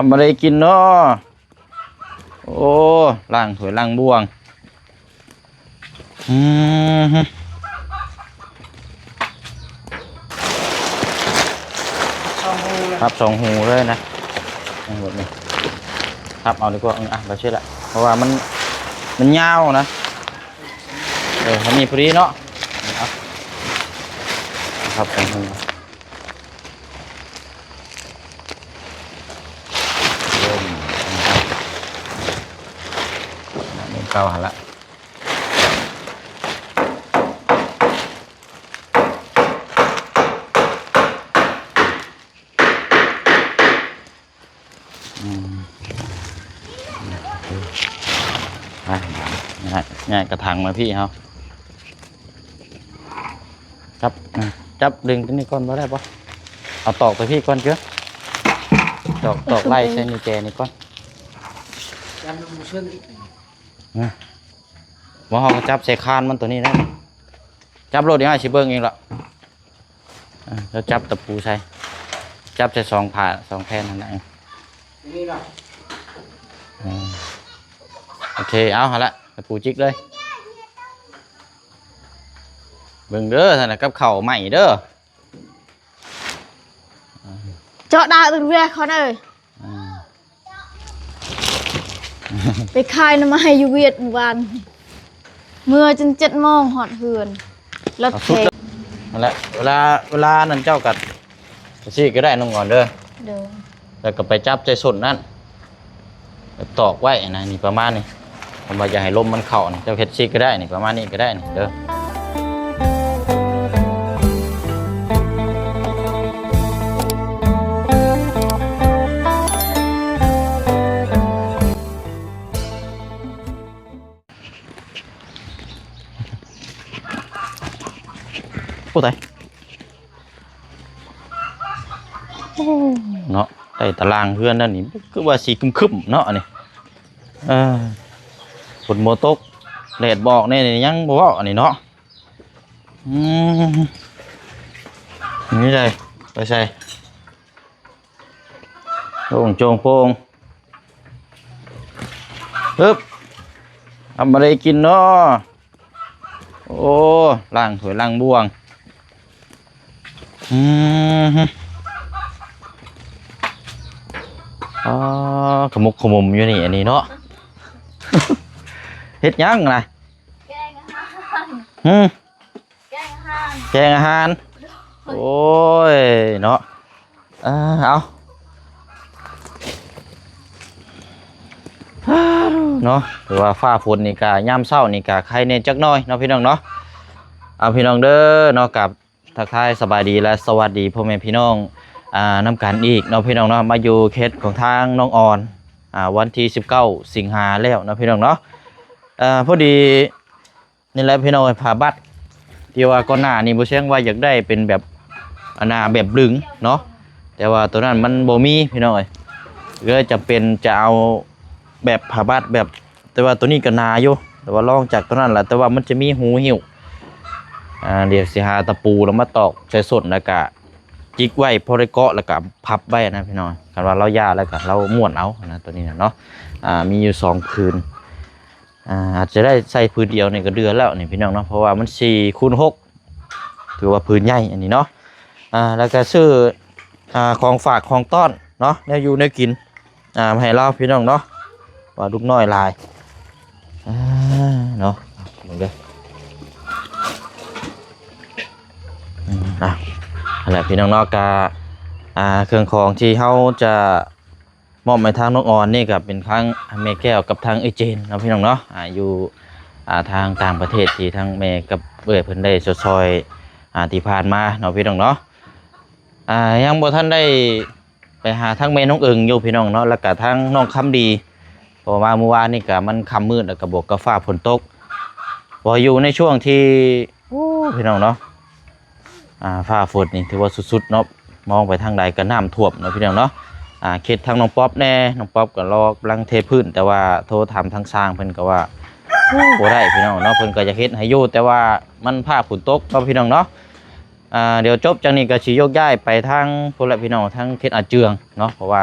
ທຳມາໄດ້ກິນເນາະ. ໂອ້ ລ້າງຖ້ວຍລ້າງບ່ວງ. ອືມ ພັບສອງຮູເລີຍ ພັບສອງຮູເລີຍນະ. ເອົາແບບນີ້ ພັບເອົາດີກວ່າ. ເອີ ອ່ະ ແບບຊີ້ລະ ເພາະວ່າມັນ ມັນຍາວນະ. ເອີ ເທົ່ານີ້ພໍດີເນາະ. ເອົາ ພັບສອງຮູ ລົງ ເອົາ ເກົ່າຫັ້ນລະ. ອືມ ໄປ ຍ້າຍ ຍ້າຍກະຖາງມາພີ້ເຮົາ. ຈັບ ອືມ ຈັບດຶງຕົວນີ້ກ່ອນບໍ່ໄດ້ບໍ່? ເອົາຕອກໄປພີ້ກ່ອນເກີ ຕອກ ຕອກໄລ່ໃສ່ນີ້ແຈນີ້ກ່ອນ. ຈັບມັນບໍ່ເຊິ່ງອີກ ອືມ ບໍ່ ເຮົາກະຈັບໃສ່ຄານມັນຕົວນີ້ໄດ້. ຈັບໂລດ ດຽວອ້າຍຊິເບິ່ງເອງລະ. ອ່າ ແລ້ວຈັບຕະປູໃສ່ ຈັບໃສ່ສອງຜາ ສອງແຜ່ນຫັ້ນນະ. ນີ້ລະ ອືມ ໂອເຄ ເອົາຫັ້ນລະ ຕະປູຈິກເລີຍ. ເບິ່ງເດີ ຊັ້ນນະ ກັບເຂົ້າໃໝ່ເດີ. ເຈາະດາວເວຍເຂົາເດີ. ອ່າ ໄປຂາຍໜໍ່ໄມ້ຢູ່ຫວຽດມື້ວານ ເມືອຈົນເຈັດໂມງຮອດເຮືອນ ລົດແພງ. ນັ້ນແຫຼະ ເວລາ ເວລານັ້ນເຈົ້າກະຊີ້ກະໄດ້ນ້ອງອອນເດີ. ໂດຍ ແລ້ວກະໄປຈັບໃສ່ສົ້ນນັ້ນ ຕອກໄວ້ນະ ນີ້ປະມານນີ້. ຄັນວ່າຢາກໃຫ້ລົມມັນເຂົ້ານີ້ ເຈົ້າເຮັດຊີ້ກະໄດ້ນີ້ ປະມານນີ້ກະໄດ້ນີ້ເດີ. ໂອ້ ຕາຍ. ໂອ້ ເນາະ ໃຕ້ຕາລ່າງເຮືອນນັ້ນນີ້ ຄືວ່າຊິຄຶ້ມໆເນາະອັນນີ້. ເອີ ຝົນບໍ່ຕົກ ແດດບໍ່ອອກແນ່ນີ້ ຍັງບໍ່ເວົ້າອັນນີ້ເນາະ. ອືມ ນີ້ໄດ໋ ໄປໃສ່ ໂປ່ງໂຈງໂປ່ງ. ຮຶບ ທຳມາໄດ້ກິນເນາະ. ໂອ້ ລ້າງຖ້ວຍລ້າງບ່ວງ. ອືມ ອໍ ຂະໝົກຂະໝົມຢູ່ນີ້ ອັນນີ້ເນາະ. ເຮັດຫຍັງນະ? ແກງອາຫານ. ຫື? ແກງອາຫານ ແກງອາຫານ. ໂອ້ຍ ເນາະ. ເອີ ເອົາ ເນາະ ຖືວ່າຟ້າຝົນນີ້ກະ ຍາມເຊົ້ານີ້ກະໄຄແນ່ຈັກໜ້ອຍເນາະພີ່ນ້ອງເນາະ. ເອົາ ພີ່ນ້ອງເດີເນາະ ກະທັກທາຍສະບາຍດີ ແລະ ສະຫວັດດີພໍ່ແມ່ພີ່ນ້ອງ ອ່າ ນຳກັນອີກເນາະພີ່ນ້ອງເນາະ. ມາຢູ່ເຂດຂອງທາງນ້ອງອອນ ອ່າ ວັນທີສິບເກົ້າສິງຫາແລ້ວເນາະພີ່ນ້ອງເນາະ. ເອີ ພໍດີ ນີ້ແຫຼະພີ່ນ້ອງເອີຍ ຜ້າບັດ ທີ່ວ່າກ່ອນໜ້ານີ້ບໍ່ແຊງວ່າຢາກໄດ້ເປັນແບບ ອັນນ່າ ແບບບຶງເນາະ ແຕ່ວ່າໂຕນັ້ນມັນບໍ່ມີພີ່ນ້ອງເອີຍ ເລີຍຈຳເປັນຈະເອົາແບບຜ້າບັດແບບ ແຕ່ວ່າໂຕນີ້ກະໜາຢູ່ ແຕ່ວ່າລອງຈາກໂຕນັ້ນລະ ແຕ່ວ່າມັນຈະມີຮູຫິ້ວ. ອ່າ ດຽວຊິຫາຕະປູລະມາຕອກໃສ່ສົ້ນ ລະກະຈິກໄວ້ ພໍໄດ້ເກາະ ລະກະພັບໄວ້ນະພີ່ນ້ອງ. ຄັນວ່າລາວຢ່າ ລະກະລາວມ້ວນເອົານະ ໂຕນີ້ນະເນາະ. ອ່າ ມີຢູ່ສອງຜືນ. ອ່າ ອາດຈະໄດ້ໃສ່ຜືນດຽວນີ້ກະເດືອແລ້ວນີ້ພີ່ນ້ອງເນາະ ເພາະວ່າມັນສີ່ຄູນຫົກ ຖືວ່າຜືນໃຫຍ່ອັນນີ້ເນາະ. ອ່າ ແລ້ວກະຊື້ ອ່າ ຂອງຝາກຂອງຕ້ອນເນາະ ແນວຢູ່ແນວກິນ ອ່າ ມາໃຫ້ລາວພີ່ນ້ອງເນາະ ວ່າລູກນ້ອຍຫຼາຍ ອ່າ ເນາະ. ເບິ່ງເດີ ອືມ ອ່າ ຫັ້ນແຫຼະພີ່ນ້ອງເນາະ ກະ ອ່າ ເຄື່ອງຂອງທີ່ເຮົາຈະ ມອບໃຫ້ທາງນ້ອງອອນນີ້ກະເປັນທາງແມ່ແກ້ວກັບທາງເອື້ອຍເຈນເນາະພີ່ນ້ອງເນາະ. ອ່າ ຢູ່ ອ່າ ທາງຕ່າງປະເທດທີ່ທາງແມ່ກັບເອື້ອຍເພິ່ນໄດ້ຊົດຊ່ອຍ ອ່າ ທີ່ຜ່ານມາເນາະພີ່ນ້ອງເນາະ. ອ່າ ຍັງບໍ່ທັນໄດ້ໄປຫາທາງແມ່ນ້ອງເອີງຢູ່ພີ່ນ້ອງເນາະ ແລ້ວກະທາງນ້ອງຄຳດີ ເພາະວ່າມື້ວານນີ້ກະມັນຄ່ຳມືດ ແລ້ວກະບວກກັບຟ້າຝົນຕົກ ພໍຢູ່ໃນຊ່ວງທີ່ ໂອ້ ພີ່ນ້ອງເນາະ ອ່າ ຟ້າຝົນນີ້ຖືວ່າສຸດໆເນາະ ມອງໄປທາງໃດກະນ້ຳຖ້ວມເນາະພີ່ນ້ອງເນາະ. ອ່າ ເຂດທາງນ້ອງປັອບແດ່ ນ້ອງປັອບກະລໍກຳລັງເທພື້ນ ແຕ່ວ່າໂທຖາມທາງຊ່າງເພິ່ນກະວ່າ ໂອ້ ບໍ່ໄດ້ພີ່ນ້ອງເນາະ ເພິ່ນກະຢາກເຮັດໃຫ້ຢູ່ ແຕ່ວ່າມັນຟ້າຝົນຕົກເນາະພີ່ນ້ອງເນາະ. ອ່າ ດຽວຈົບຈາກນີ້ກະຊິໂຍກຍ້າຍໄປທາງພຸ້ນແຫຼະພີ່ນ້ອງ ທາງເຂດອາເຈືອງເນາະ ເພາະວ່າ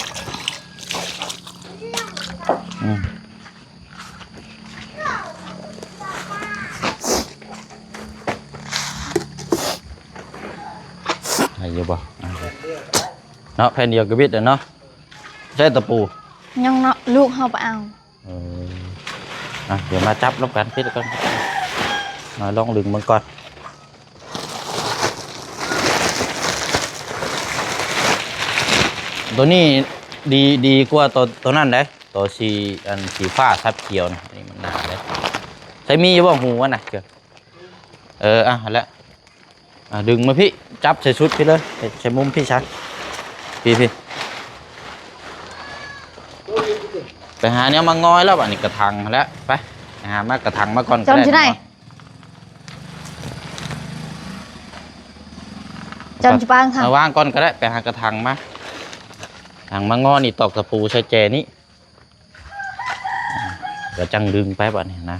ອືມ ໄດ້ຢູ່ບໍ່? ເນາະ ແຜ່ນດຽວກໍບິດແລ້ວເນາະ. ໃຊ້ຕະປູ? ຍັງເນາະ ລູກເຮົາໄປເອົາ. ເອີ ອ່ະ ດຽວມາຈັບນຳກັນ ປິດກ່ອນ ມາລອງດຶງເບິ່ງກ່ອນ. ໂຕນີ້ດີ ດີກວ່າໂຕ ໂຕນັ້ນເດ້ ໂຕສີ ອັນສີຟ້າທັບຂຽວນະ. ອັນນີ້ມັນໜາເດ້. ໃຊ້ມີຢູ່ບໍ່? ຫູມັນນະ. ເອີ ອ່ະ ຫັ້ນແຫຼະ. ອ່າ ດຶງມາພີ້ ຈັບໃສ່ຊຸດພີ້ເລີຍ ໃສ່ມຸມພີ້ຊະ ພີ້ ພີ້. ໄປຫາແນວມາງອຍແລ້ວ ບາດນີ້ກະຖັງຫັ້ນແຫຼະ. ໄປ ໄປຫາມາກະຖັງມາກ່ອນກໍໄດ້. ຈອນຊິໄດ້ ຈອນຊິປາງ ເອົາ ວາງກ່ອນກໍໄດ້. ໄປຫາກະຖັງມາ ຖັງມາງອນີ້ ຕອກຕະປູໃສ່ແຈນີ້ ແລ້ວຈັ່ງດຶງໄປບາດນີ້ນະ.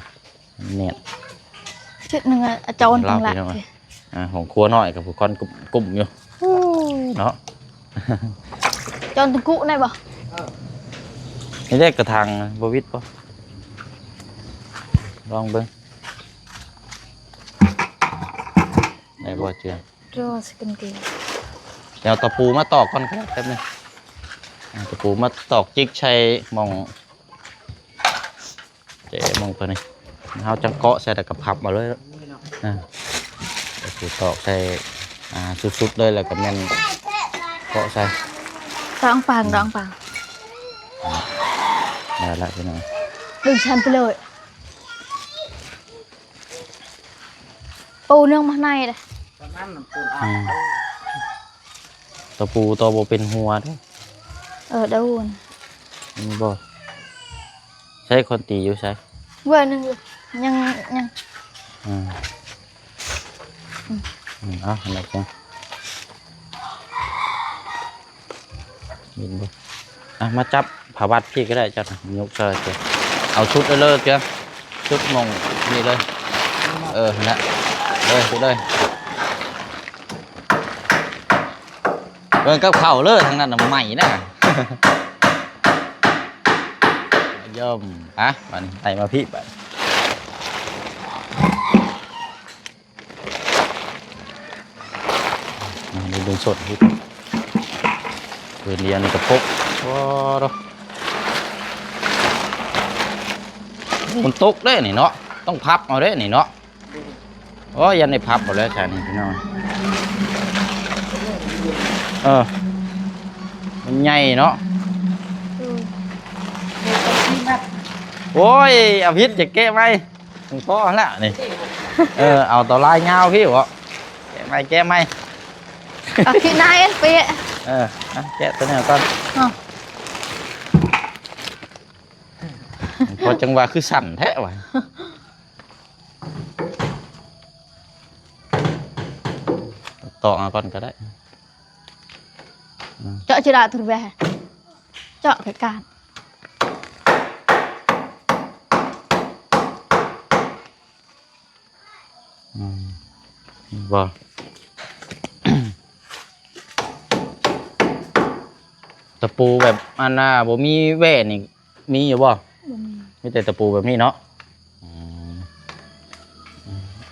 ແໜ້ນ ເຈັດໜຶ່ງອະ ອາຈອນ ລາວ ຕັ້ງຫຼັກ ພີ່ນ້ອງ ເດ້. ອ່າ ຫ້ອງຄົວນ້ອຍກັບຜູ້ຄົນກຸ້ມ ກຸ້ມຢູ່. ໂອ້ ເນາະ ຈອນຕະກຸໄດ້ບໍ່? ນີ້ໄດ້ກະຖັງ ບໍ່ວິດບໍ່? ລອງເບິ່ງ ໄດ້ບໍ່ເຈື່ອງ? ລໍສະກິນຕີ ດຽວເອົາຕະປູມາຕອກກ່ອນກໍໄດ້ ແປັບໜຶ່ງ. ເອົາຕະປູມາຕອກຈິກໃສ່ໝ່ອງ ເຈມອງຕົວນີ້ ເຮົາຈັ່ງເກາະໃສ່ ແລ້ວກໍພັບເອົາເລີຍ. ອ່າ ກໍຄືຕອກໃສ່ ອ່າ ສຸດໆເລີຍ ແລ້ວກໍແມ່ນເກາະໃສ່ ຕ້ອງປາງ ອືມ ຕ້ອງປາງ. ອ່າ ໄດ້ລະພີ່ນ້ອງ ດຶງຊັ້ນໄປເລີຍ. ປູໜຶ່ງມາໃນເດ້. ອືມ ຕະປູຕໍ່ບໍ່ເປັນຫົວເດ້. ເອີ ໂດນ ມີບໍ່? ໃຊ້ຄົນຕີຢູ່ໃສ? ເວີໜຶ່ງຢູ່ ຍັງ ຍັງ ອືມ ອືມ ເອົາ ຫັ້ນແຫຼະ ເຫັນບໍ່? ອ່ະ ມາຈັບຜ້າວັດພີ້ກໍໄດ້ ຈັບຍົກເຊີຍ ເອົາຊຸດເລີຍ ເຈື່ອງ ຊຸດໝ່ອງນີ້ເລີຍ. ເອີ ຫັ້ນແຫຼະ ເລີຍ ເລີຍ. ເບິ່ງກັບເຂົ້າເລີຍ ທາງນັ້ນນະໃໝ່ນະ. ຢ້ອມ ອ່ະ ບາດນີ້ໄລ່ມາພີ້ ບາດນີ້ ອ່າ ເບິ່ງສົດ ເພິ່ນລຽນກະປົກ. ໂອ້ໂດ ຝົນຕົກເດ້ນີ້ເນາະ ຕ້ອງພັບເອົາເດ້ນີ້ເນາະ. ໂອ້ຍ ຢ້ານໄດ້ພັບເອົາແລ້ວຊະນີ້ພີ່ນ້ອງ. ເອີ ມັນໃຫຍ່ເນາະ. ໂອ້ຍ ອາວິດ ຈະແກະໃໝ່ ພໍແລ້ວນີ້. ເອີ ເອົາຕົວລາຍຍາວພີ້ເບາະ ແກະໃໝ່ ແກະໃໝ່. ເອົາຂີ້ນາຍເປັຍ. ເອີ ອ່ະ ແກະຕົວນີ້ກ່ອນ. ອໍ ພໍຈັ່ງວ່າຄືສັ້ນແທ້ວະ. ຕອກເອົາກ່ອນກໍໄດ້. ເຈາະຊິລະ ຖືແວ ເຈາະກະການ. ອືມ ບໍ່ ຕະປູແບບອັນນ່າ ບໍ່ມີແຫວນນີ້ ມີຢູ່ບໍ່? ບໍ່ມີ ມີແຕ່ຕະປູແບບນີ້ເນາະ. ອືມ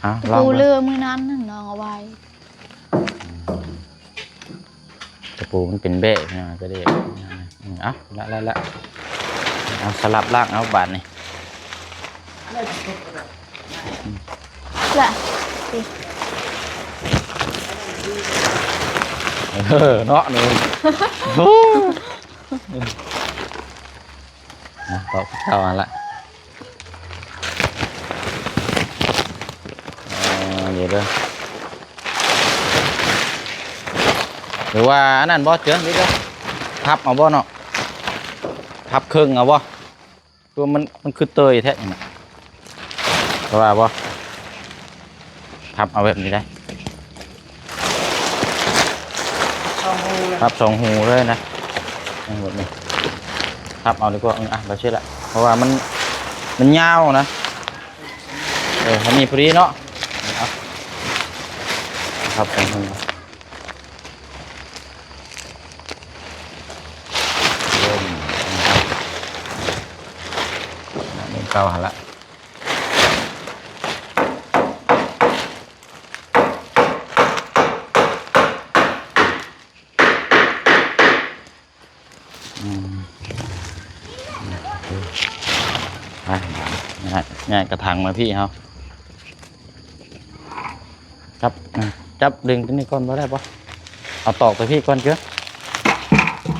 ອ່ະ ຕະປູເຫຼືອມື້ນັ້ນນ້ອງເອົາໄວ້. ອືມ ຕະປູມັນເປັນແບ້ເນາະ ກໍໄດ້. ອືມ ເອົາ ລະ ລະ ລະ ເອົາ ສະຫຼັບລ້າງເອົາບາດນີ້. ລະ ເອີ ເນາະ ນີ້ ໂອ້ ເອົາ ເອົາ ເອົາ ອັນລະ ເອີ ດຽວເດີ ຫຼືວ່າອັນນັ້ນບໍ່ ເຈີ ນີ້ເດີ ພັບເອົາບໍ່ເນາະ ພັບເຄິ່ງເອົາບໍ່? ຄືວ່າມັນ ມັນຄືເຕີຍແທ້ນີ້ນະ ເຈົ້າວ່າບໍ່? ພັບເອົາແບບນີ້ໄດ້ ສອງຮູເລີຍ ພັບສອງຮູເລີຍນະ ເອົາແບບນີ້ ພັບເອົາດີກວ່າ. ເອີ ອ່ະ ແບບຊີ້ລະ ເພາະວ່າມັນ ມັນຍາວນະ. ເອີ ອັນນີ້ພໍດີເນາະ ເອົາ ພັບສອງຮູ. ເລີ່ມ ເກົ່າຫັ້ນລະ. ອືມ ໄປ ຍ້າຍ ຍ້າຍກະຖາງມາພີ້ເຮົາ. ຈັບ ອືມ ຈັບດຶງຕົວນີ້ກ່ອນບໍ່ໄດ້ບໍ່? ເອົາຕອກຕົວພີ້ກ່ອນເຈີ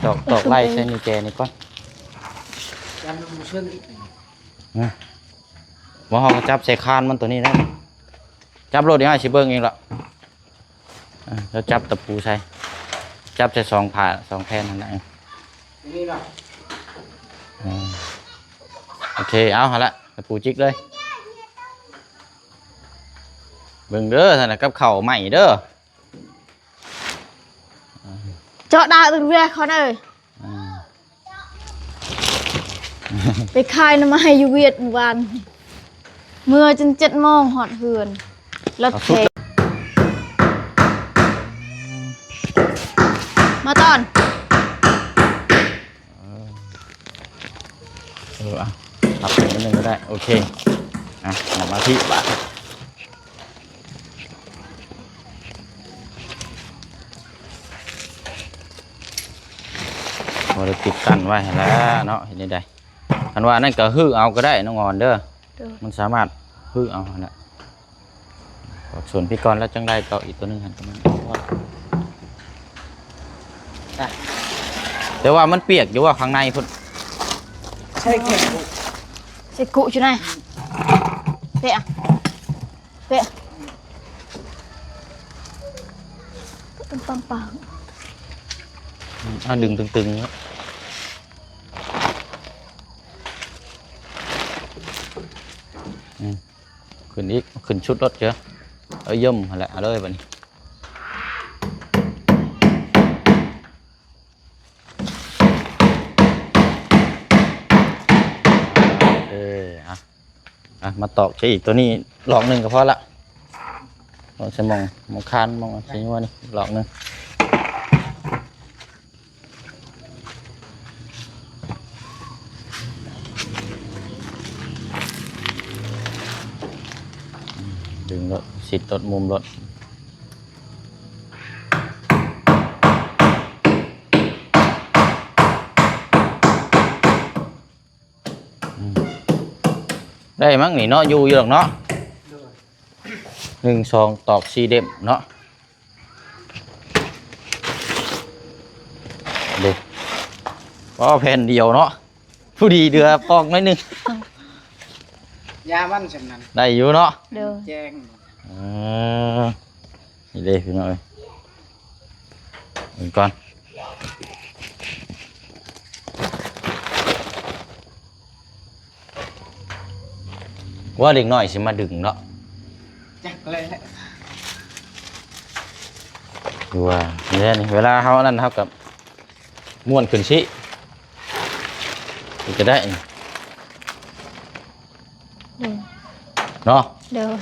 ຕອກ ຕອກໄລ່ໃສ່ນີ້ແຈນີ້ກ່ອນ. ອືມ ບໍ່ ເຮົາກະຈັບໃສ່ຄານມັນຕົວນີ້ໄດ້. ຈັບໂລດ ດຽວອ້າຍຊິເບິ່ງເອງລະ. ເອີ ແລ້ວຈັບຕະປູໃສ່ ຈັບໃສ່ສອງຝາສອງແຜ່ນຫັ້ນນະ. ນີ້ລະ ເອີ ໂອເຄ ເອົາຫັ້ນລະ ຕະປູຈິກເລີຍ. ເບິ່ງເດີ ຫັ້ນນະ ກັບເຂົ້າໃໝ່ເດີ. ເຈາະດາວຕັ້ງແຕ່ເວລາເຂົາເດີ. ອ່າ ໄປຂາຍໜໍ່ໄມ້ຢູ່ຫວຽດມື້ວານ ເມືອຈົນເຈັດໂມງຮອດເຮືອນ. ລົດແຂກມາຕອນ ເອີ ເອີ ເອົາ ປັບໜ້ອຍໜຶ່ງກະໄດ້ ໂອເຄ. ອ່ະ ເອົາມາພີ້ບາດ ບໍ່ໄດ້ປິດກັ້ນໄວ້ຫັ້ນແຫຼະເນາະ ເຮັດແນວໃດ? ຄັນວ່ານັ້ນກະຮື້ເອົາກະໄດ້ນ້ອງອອນເດີ. ໂດຍ ມັນສາມາດຮື້ເອົາຫັ້ນແຫຼະ. ປອກສ່ວນພີ້ກ່ອນ ແລ້ວຈັ່ງໄດ້ຕໍ່ອີກຕົວໜຶ່ງຫັ້ນ ປະມານ ແຕ່ວ່າມັນປຽກຢູ່ວ່າຂ້າງໃນພຸ້ນ. ໃສ່ກຸ ໃສ່ກຸຢູ່ນະ ເປະ ເປະ ປາງໆ ອືມ ເອົາດຶງຕຶງໆ ອືມ ຂຶ້ນອີກ ຂຶ້ນຊຸດລົດເຈີ ເອີ ຢ້ຳຫັ້ນແຫຼະ ເອົາເລີຍບາດນີ້. ເອີ ອ່ະ ອ່ະ ມາຕອກໃສ່ອີກຕົວນີ້ລອກໜຶ່ງກະພໍລະ ລອກໃສ່ໝ່ອງ ໝ່ອງຄານ ໝ່ອງຊິຍົວນີ້ລອກໜຶ່ງ. ດຶງໂລດ ຊິດໂລດ ມຸມໂລດ. ອືມ ໄດ້ມັ້ງນີ້ເນາະ ຢູ່ຢູ່ດອກເນາະ. ໂດຍ ໜຶ່ງ ສອງ ຕອກສີ່ເຫຼັ້ມເນາະ. ເດ້ ພໍແຜ່ນດຽວເນາະ ພໍດີເດືອປອກໜ້ອຍໜຶ່ງ. ຢາມັນສ່ຳນັ້ນ ໄດ້ຢູ່ເນາະ. ໂດຍ ແຈ້ງ ເອີ ນີ້ເດ້ພີ່ນ້ອງເອີຍ ເບິ່ງກ່ອນ ວ່າເດັກນ້ອຍຊິມາດຶງເນາະ ຈັກແຫຼະ ຄືວ່າແມ່ນ ເວລາເຮົາອັນນັ້ນ ເຮົາກະມ້ວນຂຶ້ນຊີ້ ມັນກະໄດ້ ໂດຍ ເນາະ. ໂດຍ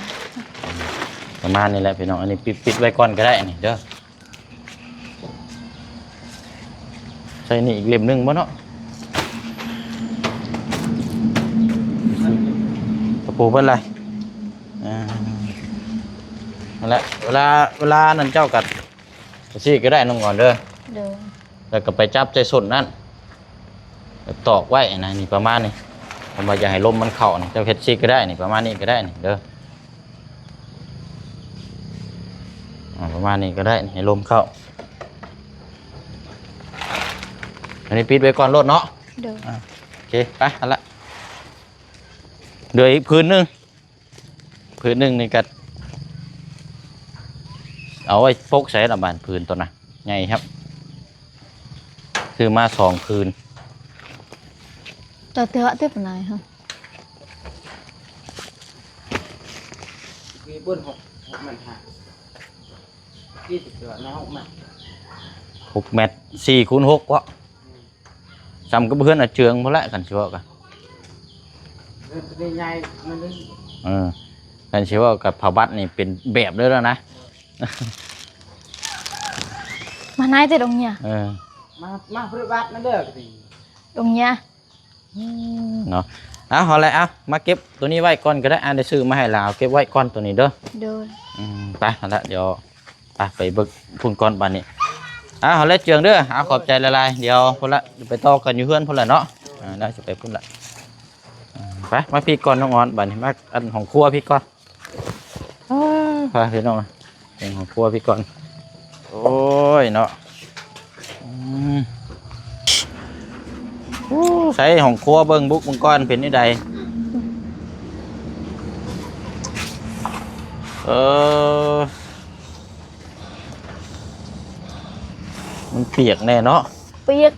ປະມານນີ້ແຫຼະພີ່ນ້ອງ ອັນນີ້ປິດ ປິດໄວ້ກ່ອນກະໄດ້ນີ້ເດີ. ໃສ່ນີ້ອີກເຫຼັ້ມໜຶ່ງບໍ່ເນາະ ຕະປູເບິດເລີຍ. ອ່າ ຫັ້ນແຫຼະ ເວລາ ເວລານັ້ນເຈົ້າກະ ຊີ້ກະໄດ້ນ້ອງອອນເດີ. ໂດຍ ແລ້ວກະໄປຈັບໃສ່ສົ້ນນັ້ນ ຕອກໄວ້ນະ ນີ້ປະມານນີ້ ຄັນວ່າຢາກໃຫ້ລົມມັນເຂົ້ານີ້ ເຈົ້າເຮັດຊີ້ກະໄດ້ນີ້ ປະມານນີ້ກະໄດ້ນີ້ເດີ. ອ່າ ປະມານນີ້ກະໄດ້ນີ້ ໃຫ້ລົມເຂົ້າ. ອັນນີ້ປິດໄວ້ກ່ອນໂລດເນາະ. ໂດຍ ອ່າ ໂອເຄ ໄປ ຫັ້ນລະ ເຫຼືອອີກຜືນໜຶ່ງ. ຜືນໜຶ່ງນີ້ກະເອົາໄວ້ປົກໃສ່ລະບາດ ຜືນໂຕນະໃຫຍ່ຄັບ ຊື້ມາສອງຜືນ. ແຕ່ວ່າເຕັບນາຍຮະ ມີເບິ່ນຫົກ ຫົກແມັດຫ້າ ທີ່ເປັນຕົວນະ ຫົກແມັດ ຫົກແມັດ ສີ່ຄູນຫົກເນາະ. ອືມ ສ່ຳກັບເຮືອນອາເຈືອງພຸ້ນແຫຼະ ຄັນຊິເວົ້າກະ ເຮືອນໃຫຍ່ໜ້ອຍໜຶ່ງ. ເອີ ຄັນຊິເວົ້າກັບພະບັດນີ້ເປັນແບບເລີຍແລ້ວນະ. ມານາຍແຕ່ດົງເຫຍື້ອ. ເອີ ມາ ມາພະບັດນັ້ນເດີ ດົງເຫຍື້ອ ອືມ ເນາະ. ເອົາ ເອົາແຫຼະ ເອົາ ມາເກັບໂຕນີ້ໄວ້ກ່ອນກໍໄດ້ ອ່າ ໄດ້ຊື້ມາໃຫ້ລາວ ເກັບໄວ້ກ່ອນໂຕນີ້ເດີ. ໂດຍ. ອືມ ໄປ ຫັ້ນລະ ດຽວ ໄປ ໄປເບິ່ງພຸ້ນກ່ອນບາດນີ້. ເອົາ ເອົາແຫຼະ ເຈື່ອງເດີ ເອົາ ຂອບໃຈຫຼາຍໆ. ດຽວພຸ້ນລະ ໄປຕໍ່ກັນຢູ່ເຮືອນພຸ້ນລະເນາະ. ອ່າ ດຽວຊິໄປພຸ້ນລະ. ອ່າ ໄປ ມາພີ້ກ່ອນນ້ອງອອນ ບາດນີ້ ມາອັນຫ້ອງຄົວພີ້ກ່ອນ. ອ່າ ໄປພີ່ນ້ອງ ເບິ່ງຫ້ອງຄົວພີ້ກ່ອນ. ໂອ້ຍເນາະ ອືມ ໂອ້ ໃສຫ້ອງຄົວ ເບິ່ງບຸກເບິ່ງກ່ອນ ເປັນແນວໃດ? ເອີ ມັນປຽກແນ່ເນາະ. ປຽກ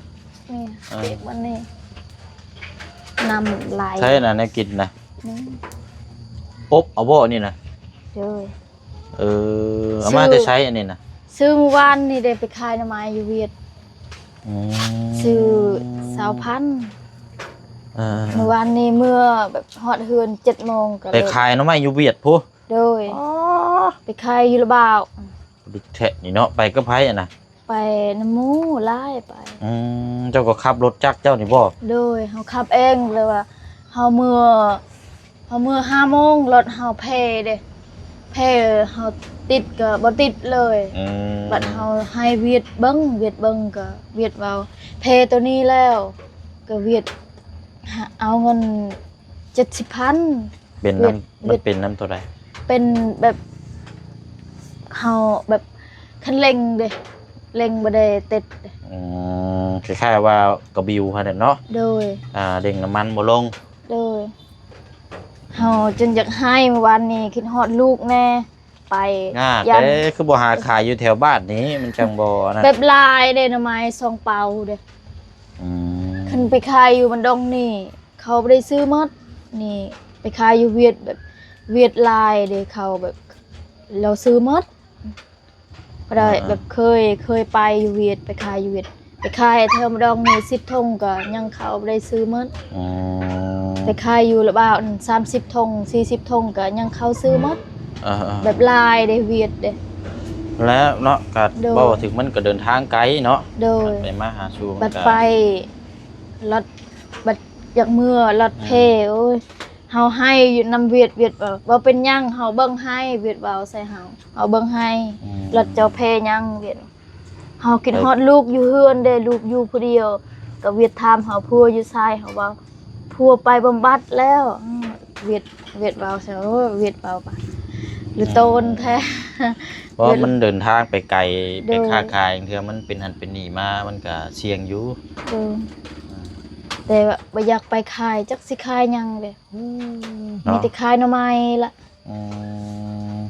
ນີ້ ເອີ ປຽກບັດນີ້ ນ້ຳໄຫຼ. ໃສນະ ແນວກິນນະ? ນີ້ ອົບເອົາບໍ່ນີ້ນະ? ໂດຍ. ເອີ ເອົາມາແຕ່ໃສອັນນີ້ນະ? ຊື້ມື້ວານນີ້ເດ້ ໄປຂາຍໜໍ່ໄມ້ຢູ່ຫວຽດ. ອືມ ຊື້ຊາວພັນ. ເອີ ມື້ວານນີ້ເມືອແບບຮອດເຮືອນເຈັດໂມງກໍ ໄປຂາຍໜໍ່ໄມ້ຢູ່ຫວຽດພຸ້ນ? ໂດຍ. ອໍ ໄປຂາຍຢູ່ລະບາວ. ດຶກແທ້ນີ້ເນາະ. ໄປກັບໃຜຫັ້ນນະ? ໄປນຳໝູ່ຫຼາຍໄປ. ອືມ ເຈົ້າກໍຂັບລົດຈັກເຈົ້ານີ້ບໍ່? ໂດຍ ເຮົາຂັບເອງ ແຕ່ວ່າເຮົາເມືອ ເຮົາເມືອຫ້າໂມງ ລົດເຮົາແພເດ້ ແພເຮົາຕິດກໍບໍ່ຕິດເລີຍ. ອືມ ບັດເຮົາໃຫ້ຫວຽດເບິ່ງ ຫວຽດເບິ່ງກໍຫວຽດເວົ້າ ແພໂຕນີ້ແລ້ວ ກໍຫວຽດເອົາເງິນເຈັດສິບພັນ. ເປັນນຳ ຫວຽດ ມັນເປັນນຳໂຕໃດ? ເປັນແບບ ເຮົາແບບຄັນເລັ່ງເດ້ ເລັ່ງບໍ່ໄດ້ຕິດເດ້. ອືມ ຄ້າຍໆວ່າກະບິວຫັ້ນແຫຼະເນາະ. ໂດຍ. ອ່າ ເລັ່ງນ້ຳມັນບໍ່ລົງ. ໂດຍ. ເຮົາຈົນຢາກໄຫ້ ມື້ວານນີ້ຄິດຮອດລູກແດ່ ໄປ ຍາກເດ້ ຄືບໍ່ຫາຂາຍຢູ່ແຖວບ້ານນີ້ ມັນຈັ່ງບໍ່ອັນນັ້ນ. ແບບຫຼາຍເດ້ ໜໍ່ໄມ້ສອງເປົາເດ້. ອືມ ຄັນໄປຂາຍຢູ່ບັນດົງນີ້ ເຂົາບໍ່ໄດ້ຊື້ໝົດນີ້ ໄປຂາຍຢູ່ຫວຽດ ແບບຫວຽດຫຼາຍເດ້ ເຂົາແບບລາວຊື້ໝົດ. ບໍ່ໄດ້ ອ່າ ແບບເຄີຍ ເຄີຍໄປຢູ່ຫວຽດ ໄປຂາຍຢູ່ຫວຽດ ໄປຂາຍແຖວມະດອງນີ້ ສິບຖົງກໍຍັງເຂົາບໍ່ໄດ້ຊື້ໝົດ. ອືມ ໄປຂາຍຢູ່ລະບາວນັ້ນ ສາມສິບຖົງ ສີ່ສິບຖົງກໍຍັງເຂົາຊື້ໝົດ. ອ່າໆ ແບບຫຼາຍເດ້ ຫວຽດເດ້ ແລ້ວເນາະ ກໍ ໂດຍ ເວົ້າເຖິງມັນກໍເດີນທາງໄກເນາະ. ໂດຍ. ໄປມາຫາສູ່ ບັດໄປ ລັດ ບັດຢາກເມືອລັດແພ. ອືມ ໂອ້ຍ ເຮົາໄຫ້ຢູ່ນຳຫວຽດ ຫວຽດເວົ້າ ບໍ່ເປັນຫຍັງ ເຮົາເບິ່ງໃຫ້ ຫວຽດເວົ້າໃສ່ເຮົາ ເຮົາເບິ່ງໃຫ້. ອືມ ລັດເຈົ້າແພຫຍັງ ຫວຽດ ເຮົາຄິດຮອດລູກຢູ່ເຮືອນເດ້ ລູກຢູ່ຜູ້ດຽວ ກໍຫວຽດຖາມເຮົາ ຜົວຢູ່ໃສ ເຮົາເວົ້າ ຜົວໄປບຳບັດແລ້ວ. ອືມ ຫວຽດ ຫວຽດເວົ້າໃສ່ ໂອ້ຍ ຫວຽດເວົ້າປະ ຫຼື ເອີ ໂຕນແທ້ ເພາະມັນເດີນທາງໄປໄກ. ໂດຍ. ໄປຄ້າຂາຍ ເທື່ອມັນເປັນຫັ້ນເປັນນີ້ມາ ມັນກະສ່ຽງຢູ່. ໂດຍ. ອືມ ແຕ່ວ່າບໍ່ຢາກໄປຂາຍ ຈັກຊິຂາຍຫຍັງເດ້. ອືມ ມີແຕ່ຂາຍໜໍ່ໄມ້ລະ. ເນາະ ອືມ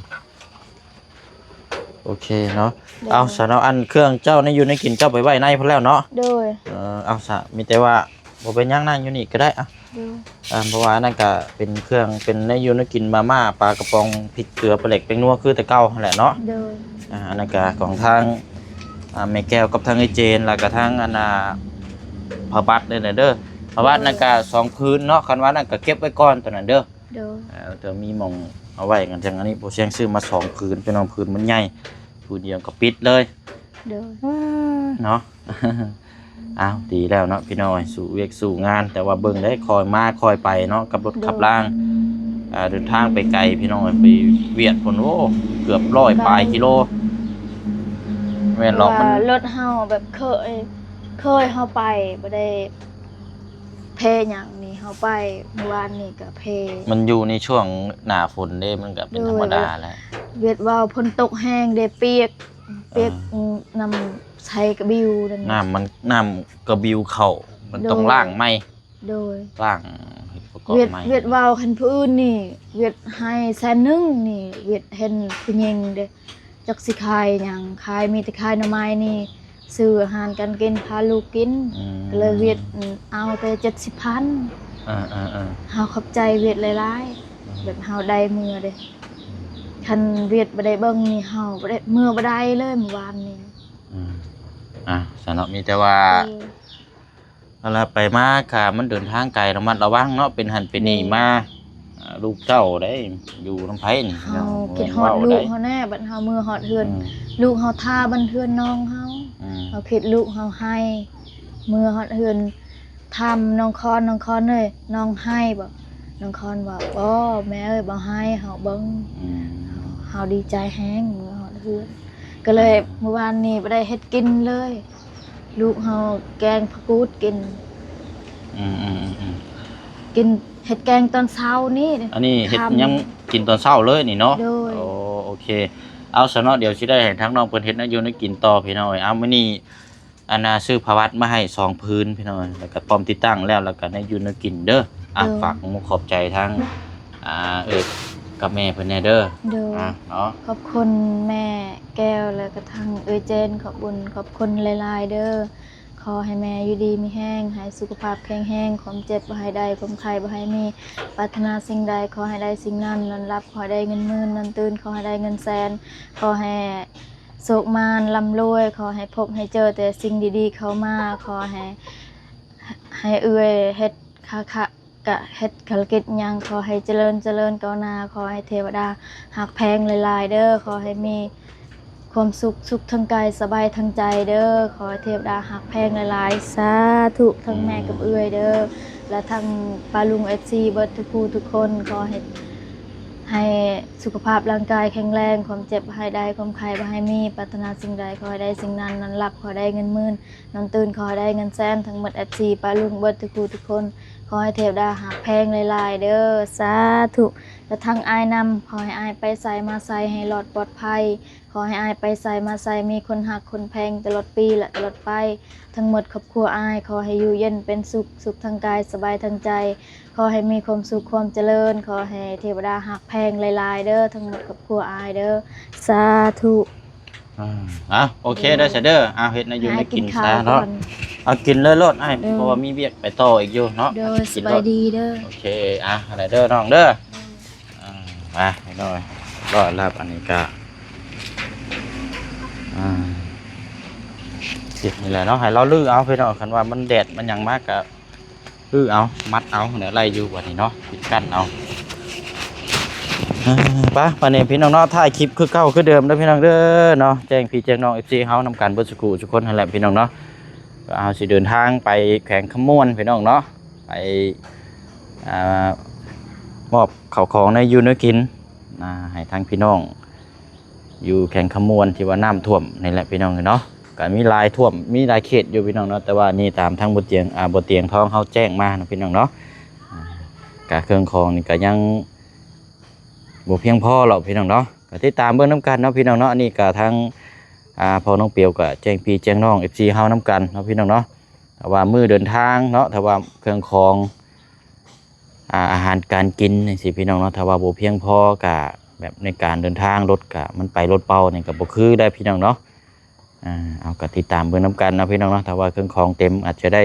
ໂອເຄເນາະ. ໂດຍ. ເອົາ ຊັ້ນເອົາອັນເຄື່ອງເຈົ້າໃນຢູ່ໃນກິນເຈົ້າໄປໄວ້ໃນພຸ້ນແລ້ວເນາະ. ໂດຍ. ເອີ ເອົາຊະ ມີແຕ່ວ່າບໍ່ເປັນຫຍັງ ນັ່ງຢູ່ນີ້ກໍໄດ້. ເອົາ ໂດຍ. ເອີ ເພາະວ່າອັນນັ້ນກໍເປັນເຄື່ອງ ເປັນໃນຢູ່ໃນກິນ ມາມ່າ ປາກະປ໋ອງ ພິກເກືອ ປາແຫຼກ ແປ້ງນົວ ຄືແຕ່ເກົ່າຫັ້ນແຫຼະເນາະ. ໂດຍ. ອ່າ ອັນນັ້ນກໍຂອງທາງ ອ່າ ແມ່ແກ້ວກັບທາງເອື້ອຍເຈນ ແລ້ວກໍທາງອັນນ່າ ຜ້າບັດເດີ ຜ້າບັດນັ້ນກໍສອງຜືນເນາະ. ຄັນວ່ານັ້ນກໍເກັບໄວ້ກ່ອນຕອນນັ້ນເດີ. ໂດຍ. ເອີ ແຕ່ມີໝ່ອງເອົາໄວ້ກັນຈັ່ງ ອັນນີ້ພໍ່ຊຽງຊື້ມາສອງຜືນ ພີ່ນ້ອງ ຜືນມັນໃຫຍ່ ຜືນດຽວກໍປິດເລີຍ. ໂດຍ. ເນາະ ອ້າວ ດີແລ້ວເນາະພີ່ນ້ອງເອີຍ ສູ້ວຽກສູ້ງານ ແຕ່ວ່າເບິ່ງໄດ້ ຄ່ອຍມາຄ່ອຍໄປເນາະ ກັບລົດ ໂດຍ ຂັບລາງ. ອ່າ ເດີນທາງໄປໄກພີ່ນ້ອງເອີຍ ໄປຫວຽດພຸ້ນ ໂອ້ ເກືອບຮ້ອຍປາຍກິໂລ. ແມ່ນ ເພາະວ່າ ມັນ ລົດເຮົາແບບເຄີຍ ເຄີຍເຮົາໄປ ບໍ່ໄດ້ ແພຫຍັງນີ້ ເຮົາໄປມື້ວານນີ້ກໍແພ. ມັນຢູ່ໃນຊ່ວງໜ້າຝົນເດ້ ມັນກໍເປັນ ໂດຍ ທຳມະດາແຫຼະ. ຫວຽດເວົ້າ ຝົນຕົກແຮງເດ້ ປຽກ ປຽກ ອ່າ ອືມ ນ້ຳໃສ່ກະບິວນັ້ນ ນ້ຳມັນ ນ້ຳກະບິວເຂົ້າ ມັນ ໂດຍ ຕ້ອງລ້າງໃໝ່. ໂດຍ. ລ້າງ ເຮັດປະກອບໃໝ່. ຫວຽດ ຫວຽດເວົ້າ ຄັນຜູ້ອື່ນນີ້ ຫວຽດໃຫ້ແສນໜຶ່ງນີ້ ຫວຽດເຫັນຜູ້ຍິງເດ້ ຈັກຊິຂາຍຫຍັງ ຂາຍ ມີແຕ່ຂາຍໜໍ່ໄມ້ນີ້ ຊື້ອາຫານການກິນ ພາລູກກິນ. ອືມ ກໍເລີຍຫວຽດ ອືມ ເອົາແຕ່ເຈັດສິບພັນ. ເອີໆໆ ເຮົາຂອບໃຈຫວຽດຫຼາຍໆ. ອືມ ແບບເຮົາໄດ້ເມືອເດ້ ອືມ ຄັນຫວຽດບໍ່ໄດ້ເບິ່ງນີ້ ເຮົາບໍ່ໄດ້ ເມືອບໍ່ໄດ້ເລີຍມື້ວານນີ້. ອືມ ອ່າ ຊັ້ນເນາະ ມີແຕ່ວ່າ ເອີ ຫັ້ນລະ ໄປມາກະມັນເດີນທາງໄກ ລະມັດລະວັງເນາະ ເປັນຫັ້ນເປັນນີ້ ໂດຍ ມາ. ອ່າ ລູກເຕົ້າໄດ໋ ຢູ່ນຳໃຜນີ້? ເຮົາ ເຮົາຄິດຮອດລູກເຮົາແນ່ ບັດເຮົາເມືອຮອດເຮືອນ ອືມ ລູກເຮົາຖ້າບັນເຮືອນນ້ອງເຮົາ. ອືມ ເຮົາຄິດລູກເຮົາໄຫ້ ເມືອຮອດເຮືອນ ຖາມນ້ອງຄອນ ນ້ອງຄອນເອີຍ ນ້ອງໄຫ້ບໍ່? ນ້ອງຄອນວ່າ ບໍ່ ແມ່ເອີຍ ບໍ່ໄຫ້ ເຮົາເບິ່ງ ອືມ ເຮົາດີໃຈແຮງ ເມື່ອຮອດເຮືອນ ກໍເລີຍ ອ່າ ມື້ວານນີ້ບໍ່ໄດ້ເຮັດກິນເລີຍ ລູກເຮົາແກງຜັກກູດກິນ ອືມໆໆໆ ກິນ ເຮັດແກງຕອນເຊົ້ານີ້ ອັນນີ້ເຮັດ ຄ່ຳ ຍັງກິນຕອນເຊົ້າເລີຍນີ້ເນາະ ໂດຍ ໂອ້ ໂອເຄ ເອົາຊະເນາະ ດຽວຊິໄດ້ໃຫ້ທາງນ້ອງເພິ່ນເຮັດແນວຢູ່ແນວກິນຕໍ່ ພີ່ນ້ອງເອີຍ ເອົາ ມື້ນີ້ ອັນນ່າ ຊື້ຜ້າວັດມາໃຫ້ສອງຜືນ ພີ່ນ້ອງ ແລ້ວກໍພ້ອມຕິດຕັ້ງແລ້ວ ແລ້ວກໍແນວຢູ່ແນວກິນເດີ ອ່ະ ໂດຍ ຝາກຂອບໃຈທາງ ອ່າ ເອີຍ ກັບແມ່ເພິ່ນແດ່ເດີ ໂດຍ ອ່ະ ເນາະ ຂອບຄຸນແມ່ແກ້ວ ແລ້ວກໍທາງເອີຍເຈນ ຂອບບຸນຂອບຄຸນຫຼາຍໆເດີ ຂໍໃຫ້ແມ່ຢູ່ດີມີແຮງ ໃຫ້ສຸຂະພາບແຂງແຮງ ຄວາມເຈັບບໍ່ໃຫ້ໄດ້ ຄວາມໄຂ້ບໍ່ໃຫ້ມີ ປາດຖະໜາສິ່ງໃດຂໍໃຫ້ໄດ້ສິ່ງນັ້ນ ນອນຫຼັບຂໍໃຫ້ໄດ້ເງິນໝື່ນ ນອນຕື່ນຂໍໃຫ້ໄດ້ເງິນແສນ ຂໍໃຫ້ ໂຊກໝານລ່ຳລວຍ ຂໍໃຫ້ພົບໃຫ້ເຈີແຕ່ສິ່ງດີໆເຂົ້າມາ ຂໍໃຫ້ ໃຫ້ເອື້ອຍເຮັດຄ້າຂາຍ ກະເຮັດທຸລະກິດຫຍັງ ຂໍໃຫ້ຈະເລີນ ຈະເລີນກ້າວໜ້າ ຂໍໃຫ້ເທວະດາຮັກແພງຫຼາຍໆເດີ ຂໍໃຫ້ມີຄວາມສຸກ ສຸກທາງກາຍ ສະບາຍທາງໃຈເດີ ຂໍໃຫ້ເທວະດາຮັກແພງຫຼາຍໆ ສາທຸ ທັງແມ່ກັບເອື້ອຍເດີ ແລະ ທັງປ້າລຸງ ເອັຟຊີ ເບິດທຸກຜູ້ທຸກຄົນ ຂໍໃຫ້ ໃຫ້ສຸຂະພາບຮ່າງກາຍແຂງແຮງ ຄວາມເຈັບບໍ່ໃຫ້ໄດ້ ຄວາມໄຂ້ບໍ່ໃຫ້ມີ ປາດຖະໜາສິ່ງໃດຂໍໃຫ້ໄດ້ສິ່ງນັ້ນ ນອນຫຼັບຂໍໃຫ້ໄດ້ເງິນໝື່ນ ນອນຕື່ນຂໍໃຫ້ໄດ້ເງິນແສນ ທັງໝົດ ເອັຟຊີ ປ້າລຸງເບິດທຸກຜູ້ທຸກຄົນ ຂໍໃຫ້ເທວະດາຮັກແພງຫຼາຍໆເດີ ສາທຸ ແລະ ທັງອ້າຍນຳ ຂໍໃຫ້ອ້າຍໄປໃສມາໃສໃຫ້ລອດປອດໄພ ຂໍໃຫ້ອ້າຍໄປໃສມາໃສມີຄົນຮັກຄົນແພງຕະຫຼອດປີ ແລະ ຕະຫຼອດໄປ ທັງໝົດຄອບຄົວອ້າຍ ຂໍໃຫ້ຢູ່ເຢັນເປັນສຸກ ສຸກທາງກາຍ ສະບາຍທາງໃຈ ຂໍໃຫ້ມີຄວາມສຸກຄວາມຈະເລີນ ຂໍໃຫ້ເທວະດາຮັກແພງຫຼາຍໆເດີ ທັງໝົດຄອບຄົວອ້າຍເດີ ສາທຸ ອ່າ ອ່ະ ໂອເຄເດີຊະເດີ ອ່າ ເຮັດແນວຢູ່ແນວກິນຊະເນາະ ເອົາກິນເລີຍໂລດອ້າຍ ເພາະວ່າມີວຽກໄປຕໍ່ອີກຢູ່ເນາະ ໂດຍ ສະບາຍດີເດີ ໂອເຄ ອ່ະ ອັນໃດເດີນ້ອງເດີ ອ່າ ມາ ນ້ອຍ ລອດລະ ອັນນີ້ກະ ອ່າ ເຮັດນີ້ແຫຼະເນາະ ໃຫ້ລາວຮື້ເອົາພີ່ນ້ອງ ຄັນວ່າມັນແດດມັນຫຍັງມາກະຮື້ເອົາ ມັດເອົາ ແນວໄດ້ຢູ່ບັດນີ້ເນາະ ປິດກັ້ນເອົາ ອ່າ ໄປ ບັດນີ້ພີ່ນ້ອງເນາະ ທ້າຍຄລິບຄືເກົ່າຄືເດີມເດີພີ່ນ້ອງເດີເນາະ ແຈ້ງພີ່ແຈ້ງນ້ອງ ເອັຟຊີ ເຮົານຳກັນເບິດສູ່ຜູ້ສູ່ຄົນຫັ້ນແຫຼະພີ່ນ້ອງເນາະ ກໍເຮົາຊິເດີນທາງໄປແຂວງຄຳມ່ວນພີ່ນ້ອງເນາະ ໄປ ອ່າ ມອບເຂົ້າຂອງແນວຢູ່ແນວກິນ ອ່າ ໃຫ້ທາງພີ່ນ້ອງຢູ່ແຂວງຄຳມ່ວນທີ່ວ່ານ້ຳຖ້ວມນີ້ແຫຼະພີ່ນ້ອງເນາະ ກໍມີຫຼາຍຖ້ວມ ມີຫຼາຍເຂດຢູ່ພີ່ນ້ອງເນາະ ແຕ່ວ່ານີ້ຕາມທາງບໍ່ຕຽງ ອ່າ ບໍ່ຕຽງທອງເຮົາແຈ້ງມາເນາະພີ່ນ້ອງເນາະ ອ່າ ກະເຄື່ອງຂອງນີ້ກະຍັງບໍ່ພຽງພໍແລ້ວພີ່ນ້ອງເນາະ ກໍຕິດຕາມເບິ່ງນຳກັນເນາະພີ່ນ້ອງເນາະ ອັນນີ້ກະທາງ ອ່າ ພໍ່ນ້ອງປຽວກະແຈ້ງພີ່ແຈ້ງນ້ອງ ເອັຟຊີ ເຮົານຳກັນເນາະພີ່ນ້ອງເນາະ ຖ້າວ່າມື້ເດີນທາງເນາະ ຖ້າວ່າເຄື່ອງຂອງ ອ່າ ອາຫານການກິນຈັ່ງຊີ້ພີ່ນ້ອງເນາະ ຖ້າວ່າບໍ່ພຽງພໍກະແບບໃນການເດີນທາງ ລົດກະມັນໄປລົດເປົ່ານີ້ກະບໍ່ຄືໄດ໋ພີ່ນ້ອງເນາະ ອ່າ ເອົາກະຕິດຕາມເບິ່ງນຳກັນເນາະພີ່ນ້ອງເນາະ ຖ້າວ່າເຄື່ອງຂອງເຕັມອາດຈະໄດ້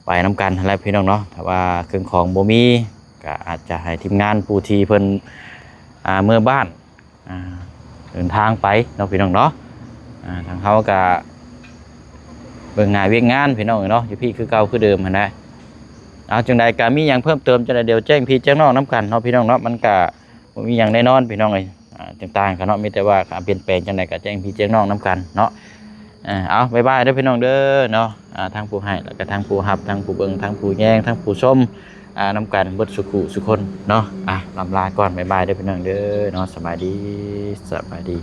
ໄປນຳກັນຫັ້ນແຫຼະພີ່ນ້ອງເນາະ ຖ້າວ່າເຄື່ອງຂອງບໍ່ມີກະອາດຈະໃຫ້ທີມງານຜູ້ທີ່ເພິ່ນ ອ່າ ເມືອບ້ານ ອ່າ ເດີນທາງໄປເນາະພີ່ນ້ອງເນາະ ອ່າ ທາງເຮົາກະເບິ່ງໜ້າວຽກງານພີ່ນ້ອງເນາະ ຢູ່ພີ້ຄືເກົ່າຄືເດີມຫັ້ນນະ ເອົາ ຈັ່ງໃດກະມີຫຍັງເພີ່ມເຕີມຈັ່ງໃດ ດຽວແຈ້ງພີ່ແຈ້ງນ້ອງນຳກັນເນາະພີ່ນ້ອງເນາະ ມັນກະບໍ່ມີຫຍັງແນ່ນອນພີ່ນ້ອງເອີຍ ອ່າ ຕ່າງໆກັນເນາະ ມີແຕ່ວ່າອາ ປ່ຽນແປງຈັ່ງໃດກະແຈ້ງພີ່ແຈ້ງນ້ອງນຳກັນເນາະ ອ່າ ເອົາ ບາຍບາຍເດີພີ່ນ້ອງເດີເນາະ ອ່າ ທັງຜູ້ໃຫ້ ແລ້ວກະທັງຜູ້ຮັບ ທັງຜູ້ເບິ່ງ ທັງຜູ້ແຍງ ທັງຜູ້ຊົມ ອ່າ ນຳກັນເບິດສູ່ຜູ້ສູ່ຄົນເນາະ ອ່າ ລ່ຳລາກ່ອນ ບາຍບາຍເດີພີ່ນ້ອງເດີເນາະ ສະບາຍດີ ສະບາຍດີ.